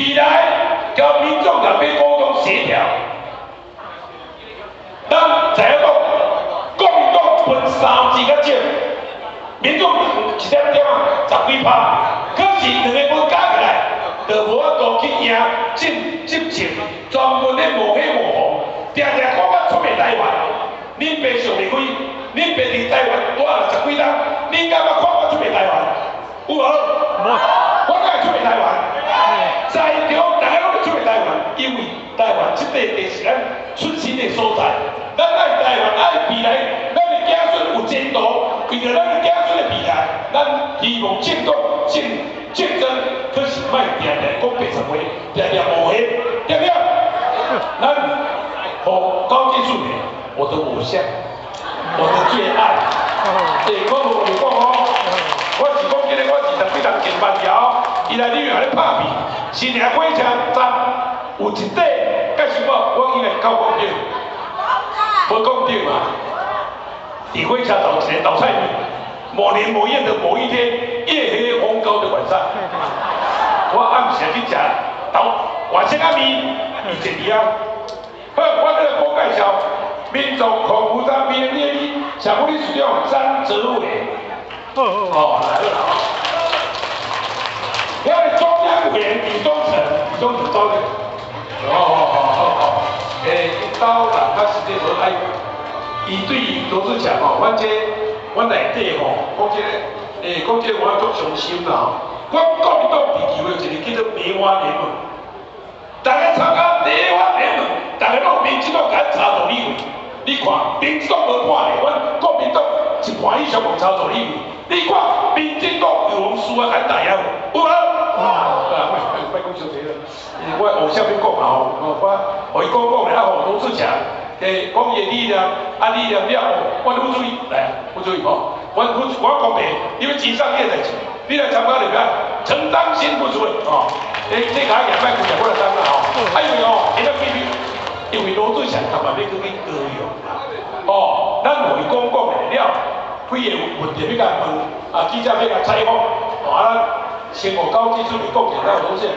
未來交民眾黨欲溝通協調，咱知影講，國民黨分三支較少，民眾一點點啊，十幾趴，可是兩个無加起來，就無法度去贏執執政，專門咧抹黑抹紅，定定講我出賣台灣，恁爸上離開，恁爸佇台灣蹛了十幾冬，恁敢捌看我出賣台灣？有無？我敢會出賣台灣？在場大家攏會出賣台灣，因為台灣這塊地是咱出生的所在，咱愛台灣愛未來，咱的子孫有前途，為著咱的子孫的未來，咱希望政黨競競爭，可是莫定定講白賊話，定定抹黑，對不對？咱予高金素梅，我的偶像，我的最愛。欸，我無講哦，我是講這个，我二十幾年前板橋，伊來旅遊咧拍片，新營火車站有一塊，介紹我，我應該夠講著，無講著嘛。佇火車站一个豆菜麵，某年某月的某一天，夜黑風高的晚上，我暗時去食豆外省仔麵，伊坐佇遐。好，我閣來講介紹，民眾黨負責民的社會理事長張哲偉。哦，來了。我的中央委員李宗成，李宗成招的。哦哦哦哦哦，欸，兜人較實際無愛，伊對羅智強吼，阮這阮內底吼，講這个，欸，講這个我足傷心啦吼。阮國民黨地區有一个叫做梅花聯盟，大家參加梅花聯盟，大家攏民進黨共查助理費，你看民進黨無半个，阮國民黨一半以上無查助理費，你看民進黨有用輸啊，共大贏有無？啊，莫講傷濟啦，我偶像欲講嘛吼，我予伊講講咧，啊予羅智強，欸，講伊的理念，啊理念了後，阮副主委來，副主委吼，阮副我講白，因為錢上的代誌，你來參加就咩？陳當新副主委吼，欸，這個也莫規日我來參加吼，啊因為吼，伊咧秘密，因為羅智強他嘛欲去高雄啦，哦，咱予伊講講的了，幾個問題欲共問，啊記者欲共採訪，哦啊咱先予高技術你講者，咱有羅智強。